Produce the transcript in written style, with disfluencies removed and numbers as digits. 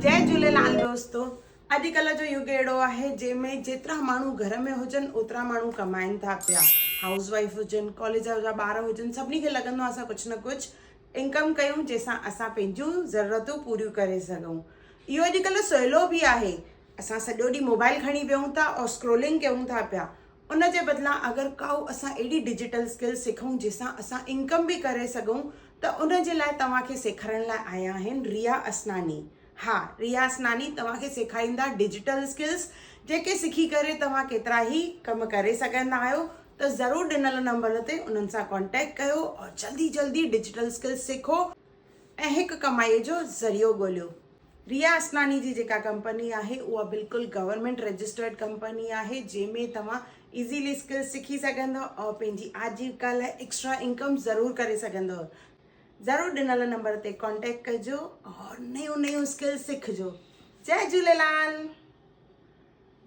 جئي جهوليلال دوستو اڄڪلهه جو يگ اهڙو آهي جنهن ۾ جيترا ماڻهو گهر ۾ هجن اوترا ماڻهو ڪمائن ٿا پيا هائوس وائيف هجن ڪاليج جا ٻار هجن سڀني کي لڳندو آهي اسان ڪجهه نه ڪجهه انڪم ڪيون جنهن سان اسان پنهنجون ضرورتون پوريون ڪري سگهون اهو اڄڪلهه سولو به آهي اسان سڄو ڏينهن موبائل کڻي ويهون ٿا اور اسڪرولنگ ڪيون ٿا پيا ان جي بدلان اگر ڪائو اسان اهڙي ڊجيٽل اسڪل سکون جنهن سان اسان انڪم به ڪري سگهون ته ان جي لاء توهان کي سيکارڻ لاء آيا آهن ريا اسناني ها ريا اسناني توهان کي سيکاريندا ڊجيٽل اسڪلس جيڪي سکي ڪري توهان ڪيترا ئي ڪم ڪري سگهندا آهيو ته ضرور ڏنل نمبر تي انهن سان ڪانٽيڪٽ ڪيو اور جلدي جلدي ڊجيٽل اسڪلس سکو ۽ هڪ ڪمائي جو ذريعو ڳوليو. ريا اسناني جي جيڪا ڪمپني آهي اها بلڪل گورنمينٽ رجسٽرڊ ڪمپني آهي جنهن ۾ توهان ايزيلي اسڪلز سکي سگهندؤ ۽ پنهنجي آجيوڪا لاء ايڪسٽرا انڪم ضرور ڪري سگهندؤ. ضرور ڏنل نمبر تي ڪانٽيڪٽ ڪجو اور نيون نيون اسڪلز سکجو. جئي جهوليلال.